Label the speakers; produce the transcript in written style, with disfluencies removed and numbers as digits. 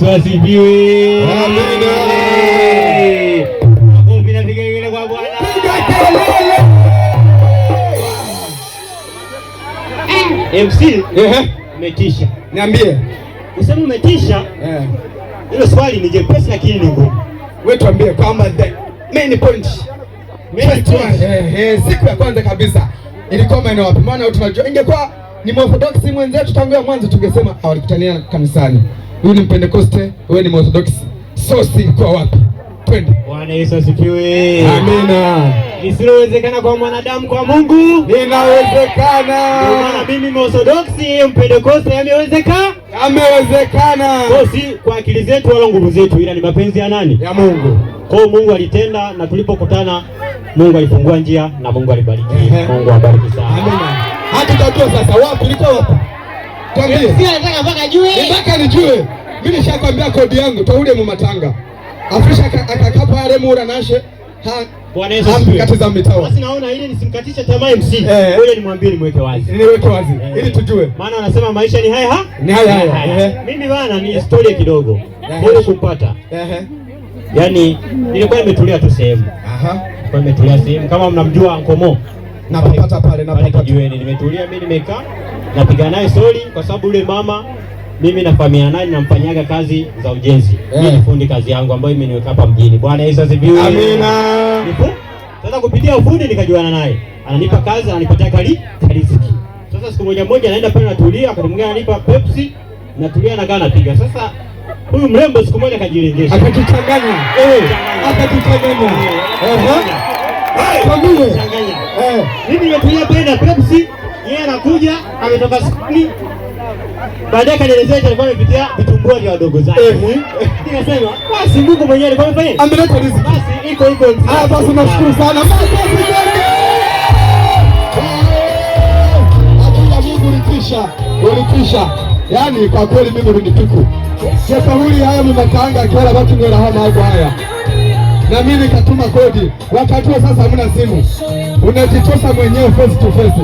Speaker 1: Asifiwe.
Speaker 2: Amina.
Speaker 1: Makofi na vigelegele kwa Bwana.
Speaker 2: Piga kelele.
Speaker 1: MC,
Speaker 2: Ehe,
Speaker 1: umetisha.
Speaker 2: niambie.
Speaker 1: Usema umetisha,
Speaker 2: Eh.
Speaker 1: hilo swali ni jepesi lakini ni ngumu.
Speaker 2: Wewe tuambie kwamba the main point.
Speaker 1: Main
Speaker 2: First
Speaker 1: point.
Speaker 2: one, siku ya kwanza kabisa ilikuwa maeneo wapi? Maana tunajua ingekuwa ni Orthodox mwenzetu tangu ya mwanzo tungesema walikutania kanisani. Huyu ni Mpentekoste, wewe ni Orthodox. Source ilikuwa wapi? Twende.
Speaker 1: Bwana Yesu asifiwe.
Speaker 2: Amina.
Speaker 1: Lisilowezekana kwa mwanadamu kwa Mungu.
Speaker 2: Inawezekana.
Speaker 1: Ndio maana mimi Orthodox, yeye Mpentekoste, yamewezekana.
Speaker 2: Amewezekana.
Speaker 1: Kwa si kwa akili zetu wala nguvu zetu, ila ni mapenzi ya nani?
Speaker 2: Ya Mungu.
Speaker 1: Kwa hiyo Mungu alitenda, na tulipokutana Mungu alifungua njia na Mungu alibariki.
Speaker 2: Ehe.
Speaker 1: Mungu abariki sana.
Speaker 2: Amina. Hatutajua sasa wapi ilikuwa wapi? Tuambie.
Speaker 3: Si anataka mpaka ajue.
Speaker 2: Mpaka nijue. Mimi nishakwambia kodi yangu twaule mu matanga. Afisha akakapa yale mura nashe. Ha
Speaker 1: Bwana Yesu asifiwe.
Speaker 2: kati za mitawa.
Speaker 1: Basi naona ili nisimkatishe tamaa MC.
Speaker 2: Eh.
Speaker 1: Ngoja nimwambie nimweke wazi.
Speaker 2: Niweke wazi
Speaker 1: Eh.
Speaker 2: ili tujue.
Speaker 1: Maana wanasema maisha ni haya ha?
Speaker 2: Ni haya haya. Eh.
Speaker 1: Mimi bana ni historia kidogo.
Speaker 2: Eh.
Speaker 1: Huyo kumpata.
Speaker 2: Ehe.
Speaker 1: Yaani nilikuwa nimetulia tu sehemu.
Speaker 2: Aha.
Speaker 1: Nilikuwa nimetulia sehemu kama mnamjua Nkomo.
Speaker 2: Napapata pale
Speaker 1: Pale
Speaker 2: napapata.
Speaker 1: kijiweni nimetulia mimi nimekaa napiga naye stori kwa sababu yule mama mimi nafahamiana naye namfanyaga kazi za ujenzi. Mimi
Speaker 2: Eh.
Speaker 1: ni fundi kazi yangu ambayo imeniweka hapa mjini. Bwana Yesu asifiwe.
Speaker 2: Amina.
Speaker 1: Nipo. Sasa kupitia ufundi nikajuana naye. Ananipa kazi, ananipatia kali riziki. Sasa siku moja moja naenda pale natulia, wakati mwingine ananipa Pepsi, natulia nakaa napiga. Sasa huyu mrembo siku moja akajirengesha.
Speaker 2: Akatuchanganya.
Speaker 1: Eh,
Speaker 2: Akatuchanganya. Ehe. Tuambie.
Speaker 1: Changanya.
Speaker 2: Eh.
Speaker 1: Mimi nimetulia pale na Pepsi, yeye anakuja ametoka sokoni. Baadaye kanielezea eti alikuwa amepitia vitumbua vya wadogo zake.
Speaker 2: Ehe.
Speaker 1: Nikasema, basi Mungu mwenyewe alikuwa amefanya.
Speaker 2: Ameleta riziki.
Speaker 1: Basi iko iko.
Speaker 2: Ah, basi nashukuru sana. Makofi kwake. Hakika Mungu ulitisha, ulitisha. Yaani kwa kweli mimi ulinipiku. Sefahuli haya mumatanga kiwala watu ngera hama hapo haya. Na mimi nikatuma kodi. Wakati huo sasa hamna simu. Unajitosa mwenyewe face to face.